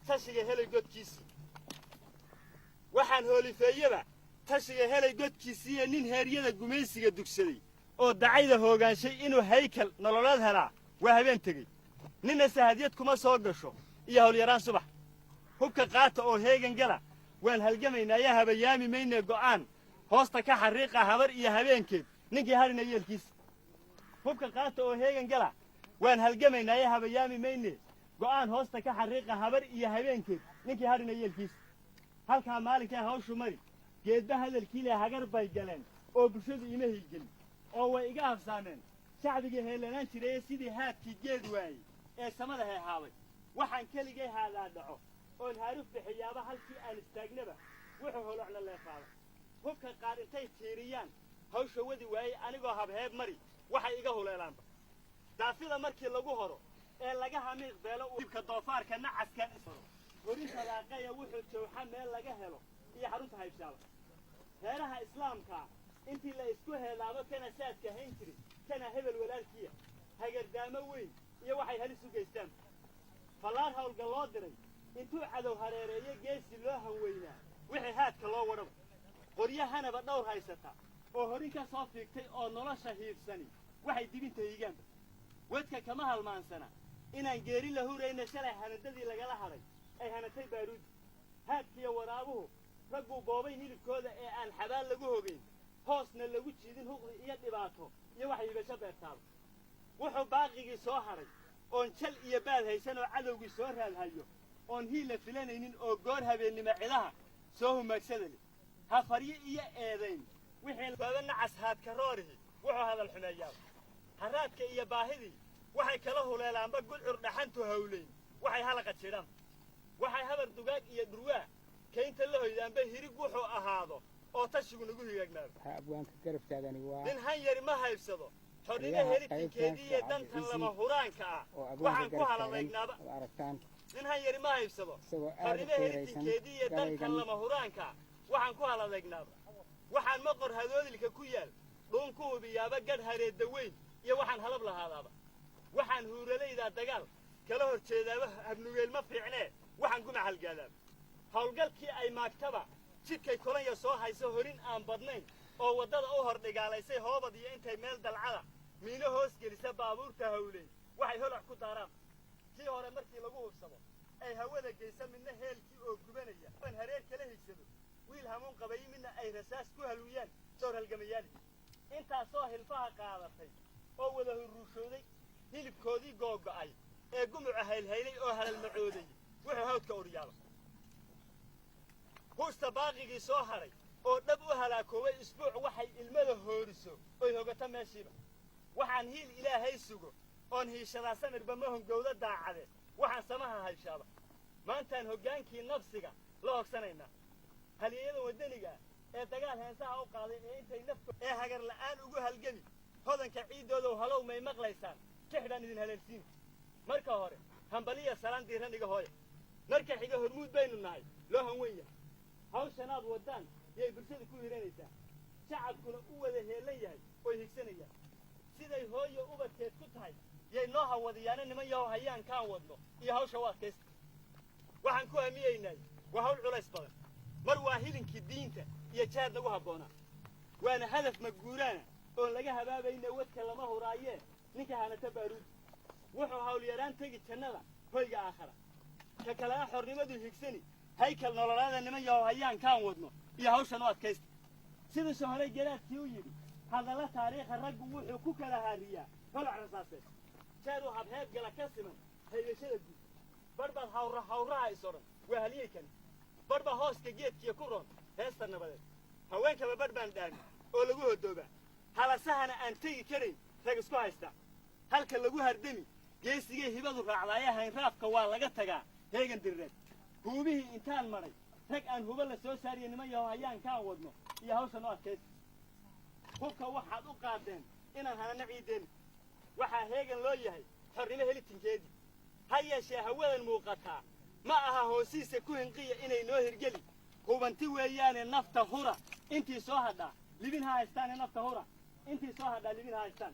Tashiga helay godkiisii. Waxaan hoolifeeyeba tashiga helay godkiisiiyo nin heeryada gumaysiga dugsaday oo dacayda hoogaanshay inuu haykal nololeed helaa waa habeen tegey. Ninna sahadyad kuma soo gasho iyo howlyaraan subax. Hubka qaata oo heegan gala, waan halgamaynaa, habayaami maynee. Go'aan hoosta ka xariiqa habar iyo habeenkeed ninkii hadhina yeelkiisa. Hubka qaata oo heegan gala, waan halgamaynaa, habayaami mayne. Go'aan hoosta ka xariiqa habar iyo habeenkeed ninkii hadhina yeelkiisa. Halkaa maalinkay hawshu mari geedba hadalkii leh hagar bay galeen oo bulshadu ima hiilgelin oo way iga habsaameen shacbigii heellanaan jiraye sidii haadkii geed waayey ee samada heehaabay. Waxaan keligay haadaa dhaco oon haaruf bixiyaaba halkii aan istaagnaba wuxuu holocna leefaaba. Hubka qaar intay tiiriyaan hawsha wadi waayey anigoo habheeb mari waxay iga huleelaanba. Daafida markii lagu horo ee laga hamiiq beelo ibka doofaarka nacaskan ishoro horinta laaqaya wuxuu jawxa meel laga helo iyo xarunta haybshaaba. Reeraha islaamkaa intii la isku heelaabo kana saadka hayn jiray kana hebel walaalkiya hagardaamo weyn iyo waxay halis u geystaan. Fallaar hawlga loo diray intuu cadow hareereeyo geesi loo hanweynaa wixii haadka loo wadhaba. Qoryahanaba dhowr haysata oo horin ka soo fiigtay oo nolosha hiibsani waxay dibinta hiigaanba. Wedka kama halmaansana inaan geeri la hurayna shalay hanadadii lagala hadhay ay hanatay baaruudi. Haadkiiyo waraabuhu ragguu boobay hilibkooda ee aan xabaal lagu hogayn hoosna lagu jiidin huqdi iyo dhibaato iyo waxay hibasho beertaaba. Wuxuu baaqigii soo hadhay oon jal iyo baad haysan oo cadowgii soo raadhayo oon hiilla filanaynin oo goor habeennimo cidaha soo humaagsada leh hafaryo iyo eedayn wixii baaba nacas haadka roorihi wuxuu hadal xumeeyaaba. Haraadka iyo baahidii waxay kala huleelaanba gudcur dhaxantu hawlayn waxay halaqa jidhaan. Waxay habar dugaag iyo dhurwaa kaynta la hoydaanba hirig wuxuu ahaado oo tashigu nagu higaagnaado. Waxaa abwaanka garab taagani waa Nin han yari ma haybsado xornimo taliyaha helitinkeedii iyo qaybta dantan Cabdicasiis lama huraanka ah oo abwaanka waxaan ku garab taagan halalaygnaaba. Ad aragtaan Nin han yari ma haybsado isagoo aada u xornimo qiiraysan helitinkeedii iyo dantan gabaygan. lama huraanka ah waxaan ku halalaygnaaba. Waxaan maqor hadoodilka ku yaal dhuun ku hubiyaaba gadh hareedda weyn iyo waxaan halab lahaadaaba. Waxaan huuralaydaa dagaal kala hor jeedaaba habnugeel ma fiicnee waxaan ku maxalgaadaaba. Howlgalkii ay maagtaba jidkay kolanya soo hayso horin aan badnayn oo waddada u hor dhigaalaysay hoobad iyo intay meel dalcada miino hoos gelisa baabuurta hawley waxay holac ku daaraan. Kii hore markii lagu hubsado ay hawada geysa midna heelkii oo gubanaya an hareer kala higsado wiil hamuun qabay midna ay rasaas ku halwiyaan dhowr halgamayaali. Intaasoo hilfaha qaadatay oo wada huruushooday hilibkoodii googo'ay ee gumuca haylhaylay oo halalmacooday wuxuu hawdka udhiyaaba. Huusta baaqigii soo hadhay oo dhab u halaakoobay isbuuc waxay ilmada hooriso oy hogato meeshiiba. Waxaan hiil Ilaahay sugo oon hiishadaa samirba ma hongowda daacade waxaan samaha hayshaaba. Maantaan hoggaankii nafsiga la hogsanaynaa halyeeyada waddaniga ah ee dagaal heensaha u qaaday ee intay nafto ee hagar la'aan ugu halgami hodanka ciiddoodow halow may maqlaysaan tix baan idin haleelsiina. Marka hore hambaliya salaan diiran iga hooya. Marka xiga hormuud baynu nahay loo hanwen yahay. Hawshanaad waddaan yay bulshada ku hiranaysaa shacabkuna u wada heellan yahay oy higsanayaan siday hooyo ubadkeed ku tahay yay noo hawadiyaana niman yahow hayaankaan wadno iyo hawsha u adkaysta. Waxaan ku hamiyeynay waa hawl culays badan. Mar waa hilinkii diinta iyo jihaad lagu habboonaa waana hadaf maguuraana oon laga habaabayna wadka lama huraayee ninka hanata baaruudi wuxuu hawlyaraan tegi jannada hoyga aakhara ka kalena xornimadu higsani haykal nololeeda. Niman yahow hayaankaan wadno iyo hawshan u adkaysta. Sidiise horey garaadkii u yidhi hadalla taariikha raggu wuxuu ku kala haariyaa holac rasaaseed jeer uu habheeb gala ka siman haybashada guud. Barhbaad hawra hawraha is odhan waa halyey kani barhba hooska geedkiiyo ku roon heesta nabadeed. Haweenkaba barh baan dhaamin oo lagu hodoobaa halasahana aan tegi karayn rag isku haystaa halka lagu hardami geesigay hibadu raacdaaye haynraafka waa laga tagaa heegan dirireed. Huubihii intaan maray rag aan hubo la soo saariyo niman yahow hayaankaan wadno iyo hawshan u adkaysta. Hubka waxaad u qaadeen inaan hanana ciiddeenna waxaa heegan loo yahay xornimo helitinkeedii. Ha yeeshee hawadan muuqataa ma aha hoosiisa ku hinqiya inay noo hirgeli hubanti weeyaane nafta hura intii soo hadhaa libin ha haystaane nafta hura intii soo hadhaa libin ha haystaan.